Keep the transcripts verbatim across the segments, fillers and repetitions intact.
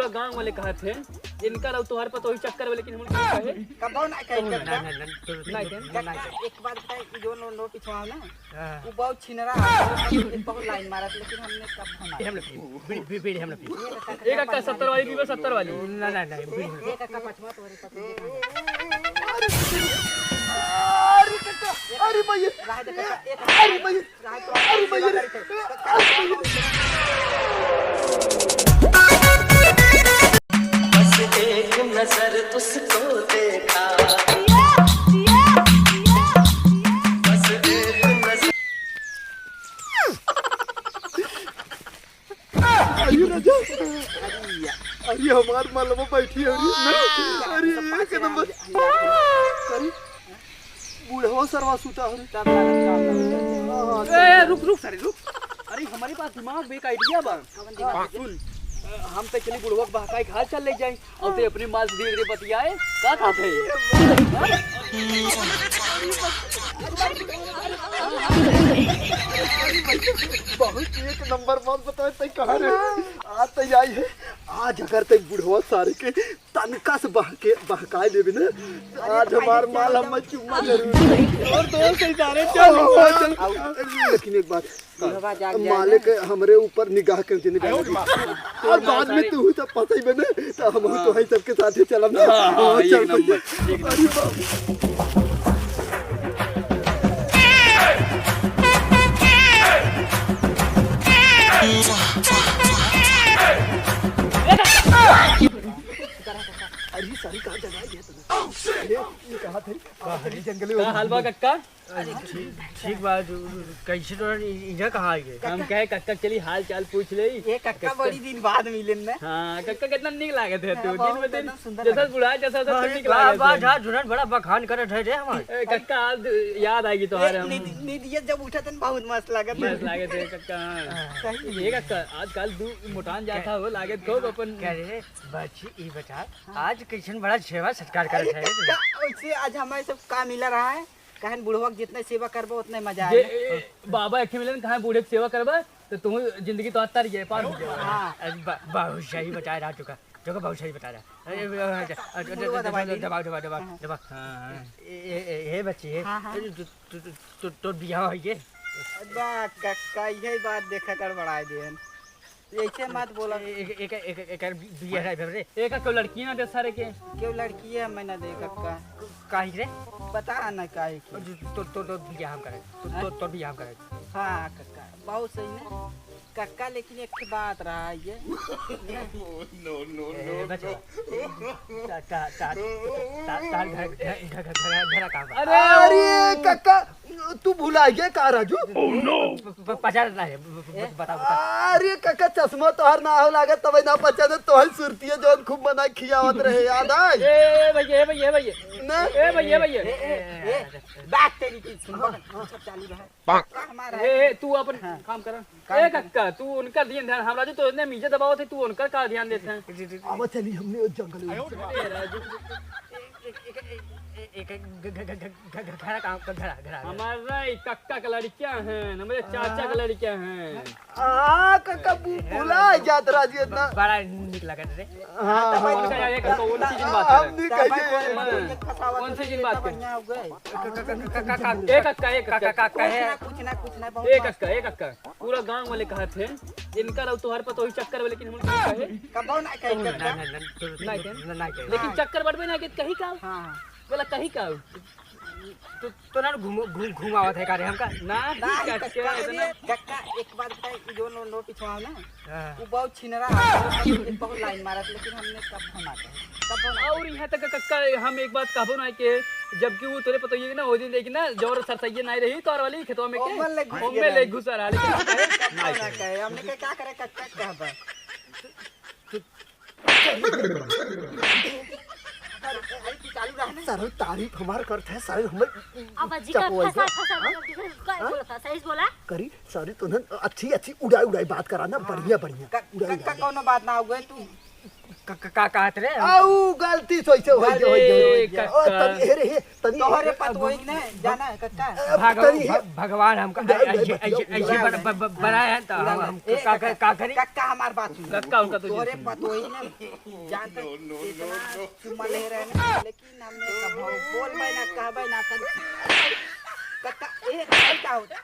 गाँव वाले कहत हैं, इनका रहो तोहर पतोही चक्कर वाले, लेकिन हम लोग कहे कबो ना कहे। ना, ना, ना, ना, ना, ना, ना, ना, ना। एक बात बताए, ई जो नो, नो पिछवा ना, हाँ। वो बहुत छिनरा है, बहुत लाइन मारत, लेकिन हमने कब हम ये हम लोग पी, बीड़ी, बीड़ी, बीड़ी हम लोग पी। एक अक्का सत्तर वाली पीबे, सत्तर वाली। ना, ना, ना, बीड़ी हम लोग। एक अक्का पछवा तोरे पतोही। अरे कक्का, अरे भैया, रह दे कक्का, एक अरे भैया। अरे भैया रे। बस एक नजर उसको देखा। बस एक नजर। अरे राजा, अरे हमार मालवा बैठी है, अरे, अरे एक नंबर। अरे बुढ़वा सरवा सुता हो रे। तब लागत काम ना होता। हाँ, हाँ, ए, रुक, रुक, सारे, रुक। अरे, हमारे पास दिमाग में एक idea बा। कवन दिमाग? सुन, अ, हम तो चली बुढ़वा के बहकाई के हाल चाल ले जाए, और ते अपने माल से धीरे धीरे बतियाए। का कहत है? बहुत एक नंबर बात बताए, तै कहा रे? आज तै आई है, आज अगर तै बुढ़वा सारे के तनका से बहके, बहकाए लेबे ना, आज हमार माल हम चुम्मा जरूर। और दोस्त है सारे, चल, चल। लेकिन एक बात, बुढ़वा जाग जाए मालिक ना। हमरे ऊपर निगाह कर देने का। और बाद में तू तो पता ही बने, तो हम तो है सबके साथ ही चलब ना। हाँ, हाँ, हाँ, चल एक नंबर, भैया। एक नंबर। अरे बाप। अरे सारी कहाँ जगह है? अरे, ये कहा था, जंगल में का हाल बा कक्का? अरे, ठीक, ठीक बा, तू, तू, कैसे तोरा इ-, इहाँ कहाँ आ गए? हम कहे कक्का चली हाल चाल पूछ ले। ये कक्का कक्का। बड़ी दिन बाद मिले न। हाँ, कक्का कितना नीक लागत है हाँ, तू, दिन बहुत में दिन एकदम सुंदर जैसा लागत। बुढ़ा जैसा, वैसा अरे, नीक का लागत बात है। है, जुनन बड़ा बखान करत है रे हमार। ए, कक्का, आज याद आएगी तुम्हारे ए, हम। निद-, निदिया जब उठत है, बहुत मस्त लागत है। मस्त लागत है कक्का। हाँ। सही ये में। कक्का, आजकल दू मोटान जाता हो, लागत खूब अपन। क्या रे? बच्ची, ई बता, हाँ। आज कैसन बड़ा सेवा सत्कार करत अरे है? कक्का, वैसे आज हमारे सब का मिला रहा है, कहन बुढ़वा के जितने सेवा करबो, उतने मजा जे, आए। ए, बाबा एक मिलन कहा बूढ़े के सेवा करबा, तो तुम जिंदगी तो तर गए, पार हो गए। हाँ। अरे बा-, बहुत सही बताया रहा तुका, तुका बहुत सही बताया रहा। अरे, अरे, अरे, अरे, मुड़वा दबा दे। दबा, दबा, दबा, हाँ। दबा। हाँ, हाँ। ए, ए, ए, ए, बच्ची, ए, हाँ, हाँ। अरे, तू, तू, तू, तू, तो बियाह हो गए? बा, कक्का, यही बात देखा कर बढ़ाए देन। ऐसे मत बोला। ए-, एक, एक, एक, एक, एक बिया है, बाप रे। एक, एक लड़की ना दे सारे के। क्यों लड़की है, मैं ना दे कक्का। काहे रे? बता ना काहे के। तो, तो, तो, तो बिया हम करें। तो, तो, तो बिया हम करें। हाँ, कक्का, बहुत सही ना। कक्का, लेकिन एक ठे बात रहा ये। No, no, ए, no, बचवा। no। ता, ता, ता, ता, ता, घर, घर, घर, घर, घर, घर का बा? अरे, अरे, ओ। कक्का, तू भुला गया का, राजू? Oh, no। प-, प-, पचास ना है, ब-, ब-, ए? बता, बता। अरे, कक्का, चश्मा तोहर ना हो लागत, तब ना पहचाने, तोहर सुरतिया जौन खूब बना खियावत रहे, याद आय? ए, भैया, ए, भैया, ए, भैया। ना? ए, भैया, भैया। ए, ए, ए, बात तेरी की, सुन, हाँ, हाँ। सब चालू रहे। पाक। का हमारा ए, है? ए, तू अपन हाँ। काम कर। काम ए, कर। कक्का, तू उनका ध्यान, ध्यान, हमरा जो तो इतने मीजे दबावत है, तू उनका का ध्यान देत है? अब चली हमने वो जंगल में। ए, राजू। एक, एक, एक, एक, एक, एक, घ-, घ-, घ-, घ-, घ-, घ-, घरा काम, घरा, घरा, घरा। हमारा ई कक्का का लड़कियां हैं, हमारे चाचा का लड़कियां हैं। हाँ, कक्का, भु-, भुला जात राजू इतना। बड़ा नीक लगत रे। हाँ, हाँ, हाँ। कौन सी चीज बात कर रहे हैं? हम नहीं कहिए। कौन सी चीज बात कर रहे हैं? बढ़िया हो गए। ए कक्का, ए कक्का, कुछ ना, कुछ ना, कुछ ना, बहुत ए मस्त। कक्का, ए कक्का, पूरा गांव वाले कहत हैं, इनका रहो तोहर पतोही चक्कर वाले, लेकिन हम लोग कहे कबो ना कहे कक्का। ना, ना, ना, तो ना कहे। ना, ना कहे। लेकिन हाँ। चक्कर बटबे ना के कही का? हाँ, हाँ। बोला कही का? तो, तो ना घूम, घूम, घूम आवत है का रे हमका? ना, ना, कक्का, कक्का, इतना अरे, कक्का, एक बात बताए, ई जो नो, नो पिछवा ना, हाँ। वो बहुत छिनरा है, बहुत लाइन मारत, लेकिन हमने कब हम आते हैं, कब हम आते हैं। और यहाँ तक कक्का, हम एक बात कहबो ना कि जबकि वो तोरे पतोहिए के ना, वो दिन देखी ना, जौर सरसैये नाई रही, तोर वाली खेतवा में के, ओमन ले घुस ओमन गए ले रहे। घुसा रहा, लेकिन हम कहे, कब ना कहे, हमने कहे, क्या करे, कक्का कहबा। अरे, अरे, तू चालू रह ना। सारे तारीफ हमार करत है, सारे हमें अब अजी का चपवाई फंसा, का। फंसा, हाँ? मतलब, का हाँ? बोला था, सही से बोला। करी, सारे तो ना अच्छी, अच्छी उड़ाई, उड़ाई बात करा ना, हाँ। बढ़िया, बढ़िया। क-, उड़ाई, क-, उड़ाई। कौनो बात ना हो गए, तू क-, क-, का कहत रे? आ, ऊ गलती से वैसे होइ गया, होइ गया, होइ गया। ओ, कक्का। तनी, हे रे, हे, तनी, तोहरे पतोही ने जाना है, कक्का। अब भगव-, तनी, हे, भ-, भगवान हमका दे, दे, ऐसे, बतिया, ऐसे, ऐसे बतिया। ब-, ब-, बनाए हैं, तो हम, हम ए, का, का, कक्का, का करी? कक्का, हमार बात सुन। कक्का, उनका तो तोहरे सुन। पतोही ने जानते इतना चुम्मा ले रहे हैं, लेकिन हमने कभो बोलबे ना, कहबे ना करी। कक्का, ए, कक्का, का होता?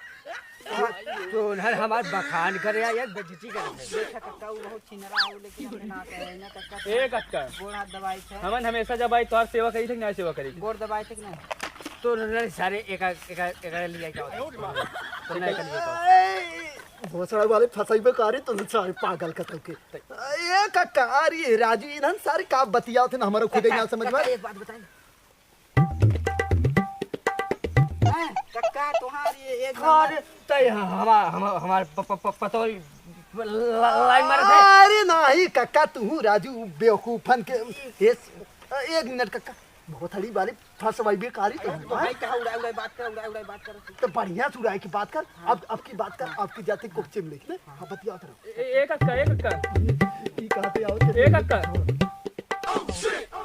तो उन्हर हमार बखान करे आ, यार, बेइज्जती करे है। देखा कक्का, वो बहुत छिनरा हो, लेकिन हमने ना कहे ना कक्का। ए कक्का, गोड़ हाथ दबाई थे। हमन हमेशा जब आई तोहार सेवा करी थे कि ना सेवा करी थे? गोड़ दबाई थे कि ना? तो उन्हर सारे एका, एका, एका लिया क्या होता? तो ना एका लिया क्या होता? ए, भोसड़ा वाले फंसाई बेकारी, तुम सारे पागल कतल के। ए कक्का, अरे राजू, इन्हन सारे का बतियावत हैं, हमारा खुदे ना समझ में। कक्का, एक बात बताई। हैं, कक्का, तोहार ये एक अरे, नंबर। तै हमार, हमार, हमार प-, प-, प-, पतोई ला-, लाइन मारत है। अरे नाही कक्का, तू राजू बेवकूफन के, ये, एक मिनट कक्का, बहुत हड़ी बारी फंसवाई बेकारी तो अरे, है। तो भाई, कहाँ उड़ाई, उड़ाई बात कर, उड़ाई, उड़ाई बात कर। तो बढ़िया से उड़ाई की बात कर, हाँ। अब, अब की बात कर, हाँ। अब की जाते कुछ चिम लिख ले, हाँ। हाँ, बतियावत रहो। ए, ए, कक्का, ए, कक्का। ई, ई कहते आओ, ए, कक्का।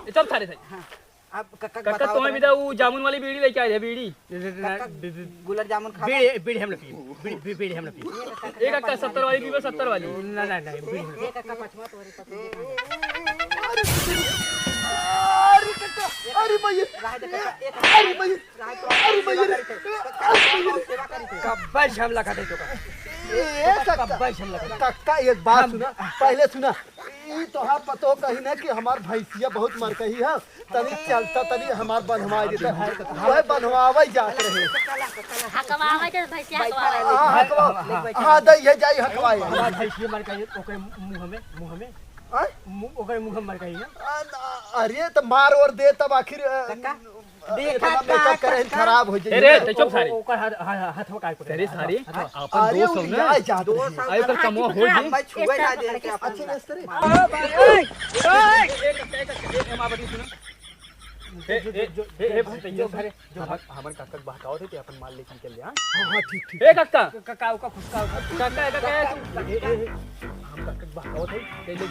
ए, चुप सारे, सारे। हाँ। अब कक्का, कक्का, बताओ तुम्हें तो। भी तो वो जामुन वाली बीड़ी लेके आए थे, बीड़ी। कक्का, बी-, बी-, गुलाब जामुन खावा। बीड़ी, बीड़ी हम ना पिए। बीड़ी, बी-, बीड़ी हम ना पिए। ये कक्का, ए कक्का, सत्तर वाली पीबे, सत्तर वाली। ना, ना, ना, बीड़ी हम ना पिए। ये कक्का पचवा तो, अरे, पचवा। अरे कक्का, अरे भैया। रहा दे कक्का, ए कक्का, अरे भैया। रहा दे, अरे भैया। सेवा करी थे। कक्का, सेवा करी थे। कब्बे से हम लगा दे तो का। ए कक्का, कब्बे से हम लगा दे। कक्का, एक बात हम सुना, पहले सुना। ई तोहार पतो कही ना कि हमार भैंसिया बहुत मरकही है, तनी चलता, तनी हमार बन्हवा देता है, वह बन्हवावे जात रहे। हकवावे के भैंसिया हकवावे। हाँ, हकवा-, हाँ, दई है, जाई हकवाए। हमार भैंसिया मरकही है, ओकरे मुँह में, मुँह में। हाँ? मुँह, ओकरे मुँह में मरकही है। अ, अरे, तो मार और दे तब आखिर, अ, कक्का? देखा इतना का, मेकअप करे कक्का? खराब हो जाई। अरे, ते चुप सारी। ओकर हाथ, हाथ, हाथ में काय पकड़े? अरे सारी, हाथ में। अपन अरे, दोस्त हो ना? उड़िया जात रहे। दोस्त हो। अरे, ओकर कमवा हो जी। मैं छुए ना दे के अपन अच्छा, इस तरह। ए, ए, ए, ए, माँ बती सुनो। ए, जो, ए, जो, ए, ए, जो, भाई, जो, जो, जो, हमर, हमर काका के बहकावत है, ते अपन माल लेके निकल ले, हाँ? हाँ, हाँ, ठीक, ठीक। ए, काका। काका, ओका खुसका, ओका। काका, ए, काका, ए, तू। ए, ए, ए, हम काका के बहकावत है, ते ले, ए,